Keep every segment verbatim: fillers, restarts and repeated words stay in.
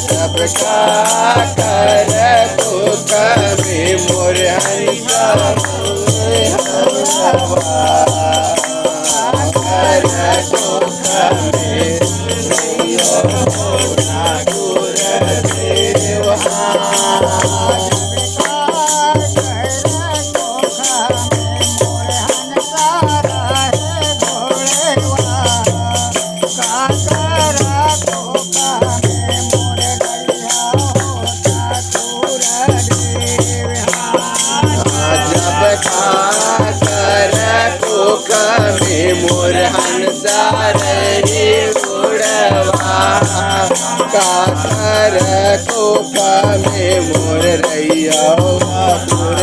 जब का कर कोख में मोर हंसा हवा, कर कोख में जब का कर कोख में मोर हंसा रही उड़वा, का कर कोख में मोर रहिया तोर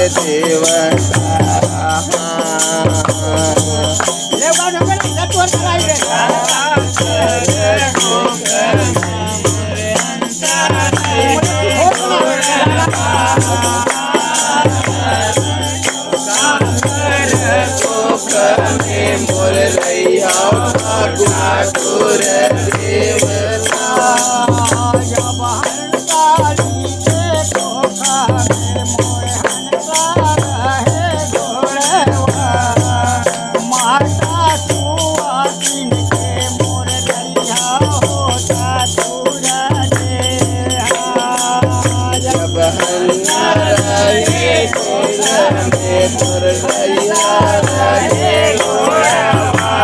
देवता। जब हंसा रहे कोख में तोर रहिया रहे उड़वा।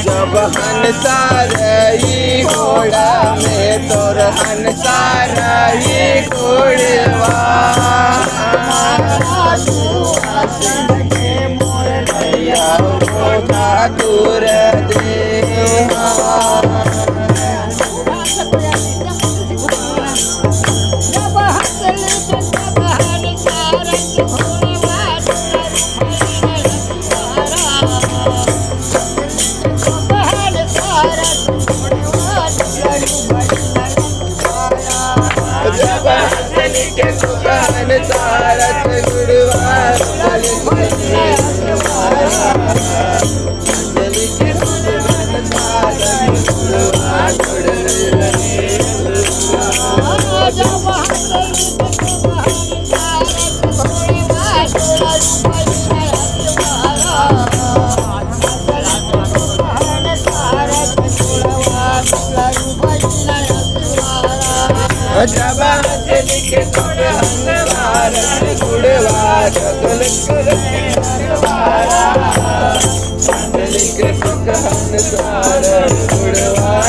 जब हंसा रही घोड़ा में तोर हंसा रही घोड़वा। भैया वो ठाकुर देवा। जब हंसली के दुकान सारत गुड़वा, हंसली के दुकान सारत गुड़वा, गुड़वा। जब हंसली के दुकान सारत गुड़वा, जब हंसली के दुकान सारत गुड़वा।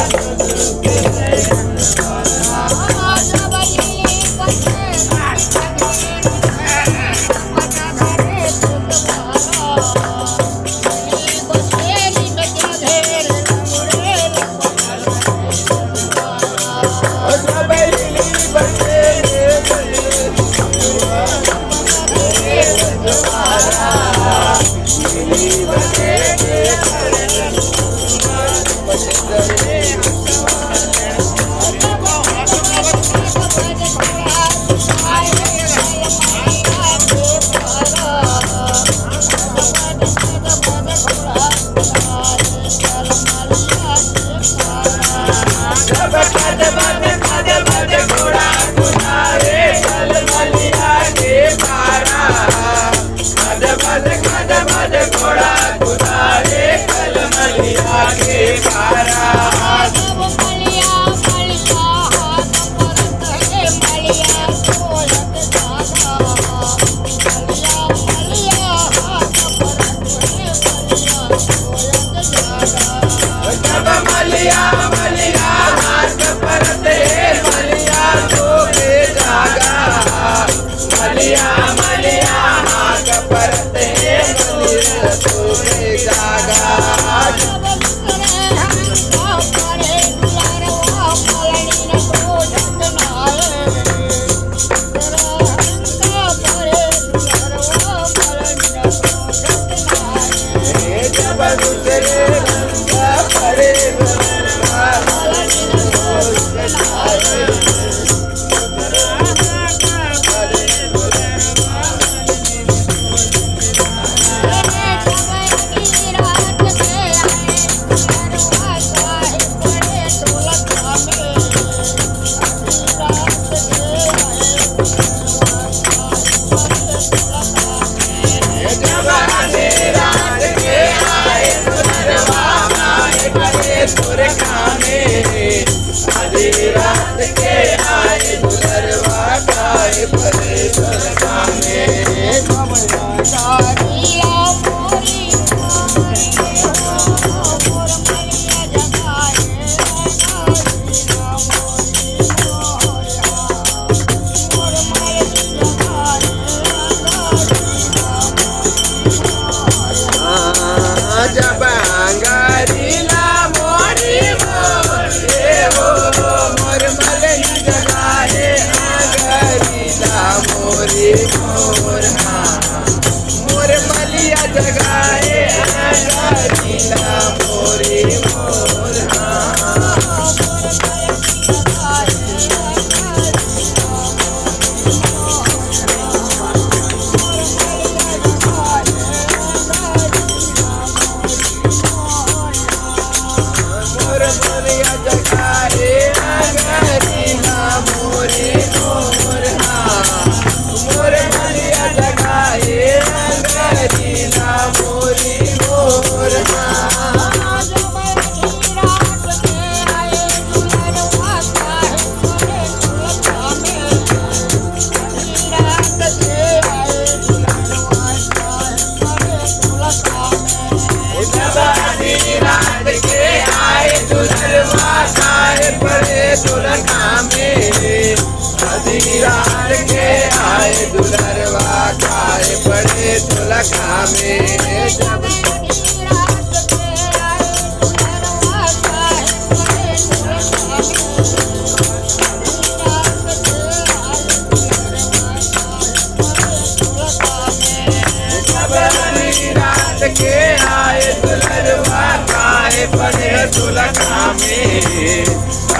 आधी रात के आए दुलरवा, काय पड़े तोर कामे। जब अंगारी ला मोरी मोर, ए हो मोर मलनी जगाए, अंगारी ला मोरी मोर, हाँ। मोर मलिया जगाए, अंगारी ला मोरी मोर, हाँ। मोर मलिया जगाए, अंगारी ला मोरी मोर, हाँ। मोर मलिया जगाए, अंगारी ला मोरी मोर, हाँ। जब आधी रात के आए दुलरवा, काय पड़े तोर कामे। आधी रात के आए दुलरवा, काय पड़े तोर कामे। जब जब आधी रात के आए दुलरवा, काय पड़े तोर कामे।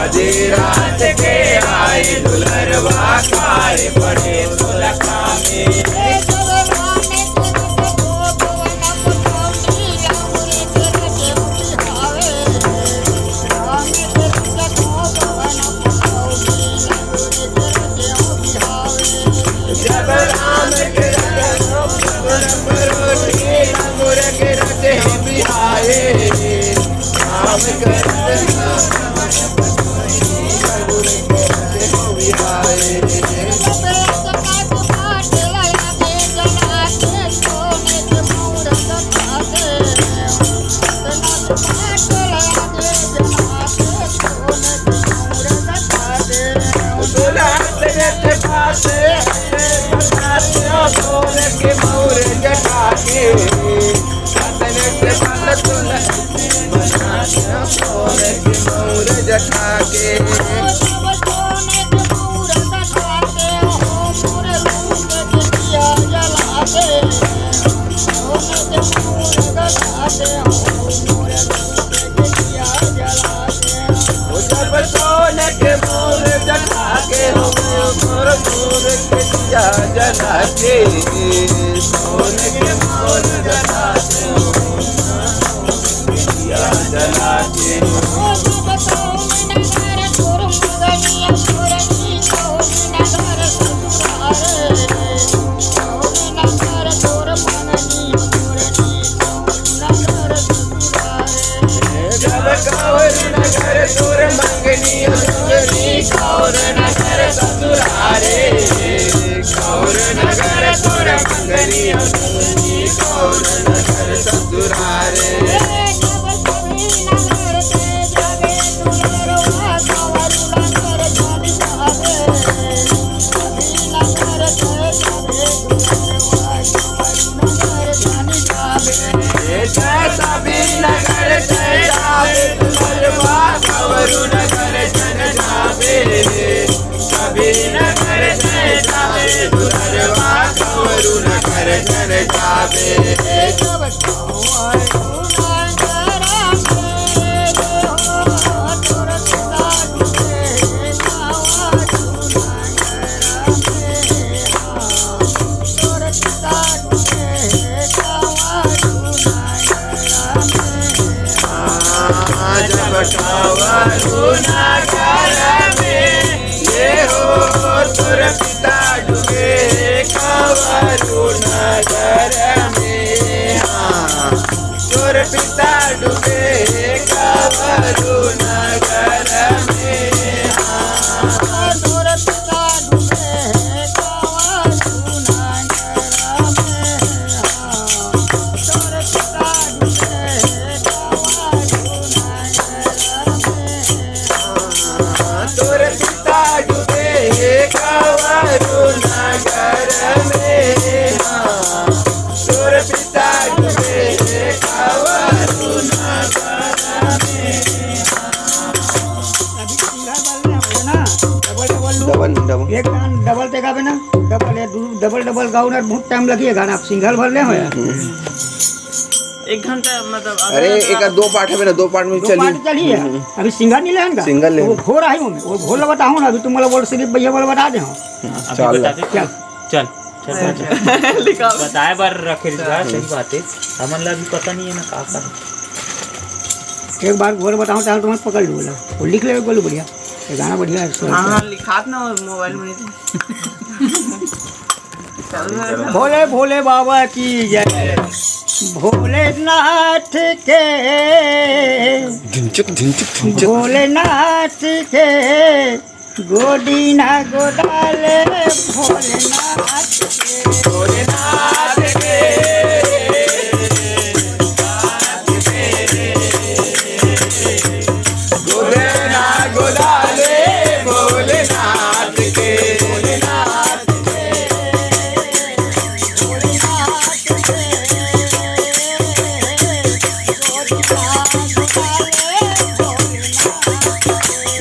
आधी रात के आए दुलरवा, काय पड़े तोर कामे। जब राम के रथ हो, परोसी अंगूर के रथ हो बिहाए। राम के रथ हो, अंगूर के रथ हो बिहाए। जटा के जब सोने के मोर जटा के हो, मोर मोर के दिया जला के। सोने के मोर जटा के हो, दिया जला के। जब कौर नगर तोर मंगनी, सुननी कौर नगर ससुरारे। कौर नगर तोर मंगनी, सुननी कौर नगर ससुरारे। जब कवरू नगर में, ये हो तोर पिता डूबे कवरू नगर में। Double, double. एक गाना डबल ते गाबे ना, डबल, ये दू, डबल, डबल गाओ ना, बहुत टाइम लगी है गाना, आप सिंगल भर ले हो यार। एक घंटा, मतलब, आधा अरे, घंटा। एक दो पार्ट है ना, दो पार्ट में दो चली। पार्ट चली है। हम्म। अभी सिंगल नहीं लेन का? Single lane. वो घोर आई हूँ, वो घोर ला बताऊँ ना, अभी तुम मला बोल, सिर्फ भैया बोला बता दे, हाँ। अभी चल। बता दे। चल। चल, चल, चल, चल। लिखा। बताए बार रखे रहिस, सही बात है। हमन ला भी पता नहीं है ना का का। एक बार घोर बताऊँ, चाहे तुम्हें पकड़ लूँ बोला। वो लिख ले बोलो, बढ़िया। ये गाना बढ़िया है, सुन। हाँ, हाँ, लिखात ना मोबाइल में। भोले भोले बाबा की जय, भोलेनाथ के। झिनचुक, झिनचुक, झिनचुक। भोलेनाथ के गोदी ना गोदाले, भोलेनाथ के। भोलेनाथ के। गोदना गोदाले भोलेनाथ के। भोलेनाथ के। भोलेनाथ के। गोदना गोदाले भोलेनाथ के।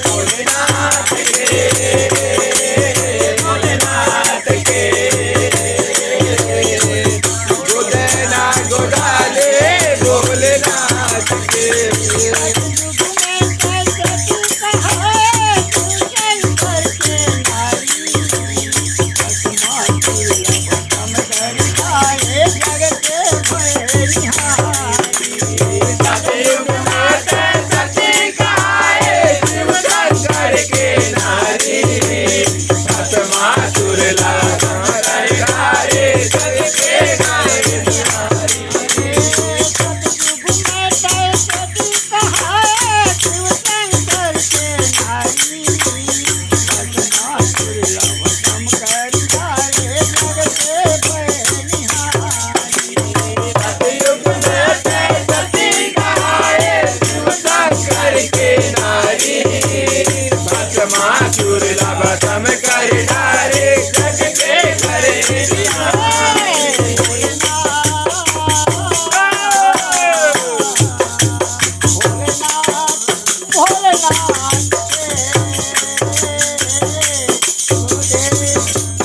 भोलेनाथ के। गोदना गोदाले भोलेनाथ के।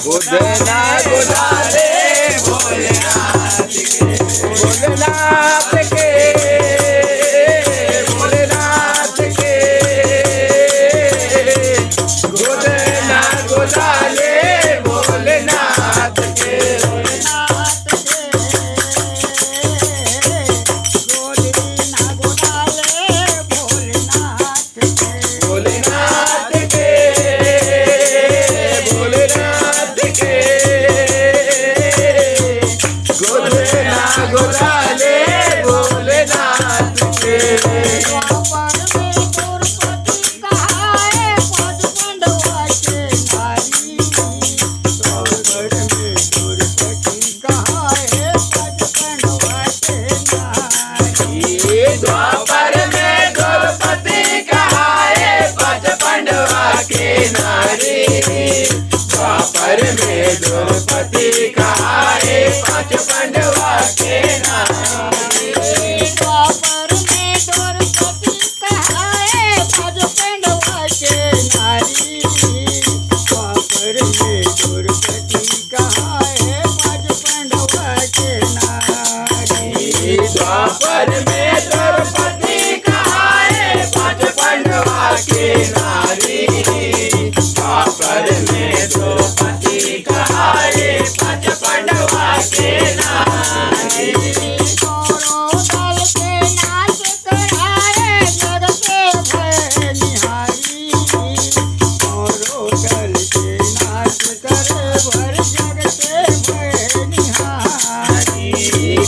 गोदना गोदाले भोलेनाथ के, भोलेनाथ के, भोलेनाथ के। गोदना गोदाले भोलेनाथ के, भोलेनाथ के। गोदना गोदाले भोलेनाथ भोलेनाथ के, भोलेनाथ के, गोदना गोदाले भोलेनाथ के। द्वापर में द्रौपदी कहाए पचपन के नारी। द्वापर में द्रौपदी कहाए पचपन के नारी। द्वापर में द्रौपदी कहाए पचपन के नारी। द्वापर में द्रौपदी कहाए पचपन के नारी। द्वापर में द्रौपदी कहाए पचपन के नारी। द्वापर में द्रौपदी कहाए पचपन के नारी। द्वापर में द्रौपदी कहाए पचपन के नारी। द्वापर में द्रौपदी कहाए पचपन के नारी। कौरव दल के नाश कराए जग के भय निहारी। कौरव दल के नाश करे बर जग के भय निहारी।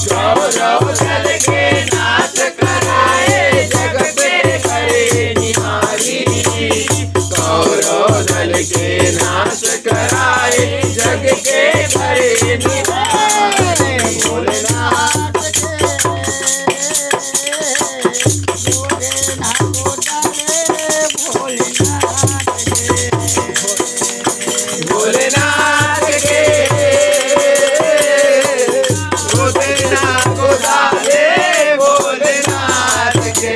कौरव दल के नाश कराए जग के भय निहारी। कौरव दल के नाश कराए जग के भय निहारी। भोलेनाथ के। भोलेनाथ के। भोलेनाथ के। भोलेनाथ के।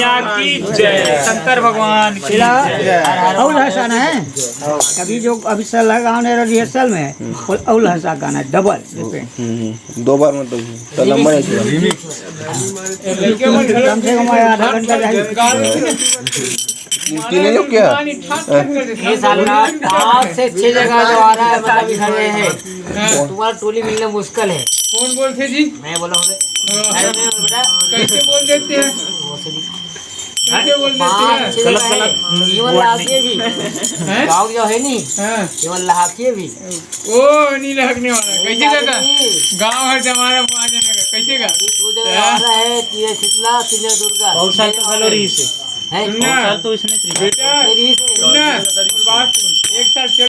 की जय, शंकर भगवान की जय। अउ लहसा ना है, अभी जो अभी सर लगा रिहर्सल में, अउ लहसा गाना डबल। दो बार मतलब तो लंबा नहीं चला। कम से कम आधा घंटा चाहिए। तीन ही हो क्या? ये साल का पाँच से छह जगह जो आ रहा है, मतलब इधर है, तुम्हारा टोली मिलना मुश्किल है। कौन बोलते जी? मैं बोला हूँ। कैसे बोल देते हैं? कैसे बोल देते हैं? केवल लहाकिए भी। गाँव जो है नी, केवल लहाकिए भी। ओ नहीं लहकने वाला। कैसे काका? गाँव हर जमाना में आ जाने का। कैसे का? दो जगह आ रहा है, तीन शीतला, तीन दुर्गा। और साल तो हेलो रही से। है? सुनना तो इसने बेटा, रही से। सुनना। बात सुन। एक साल चल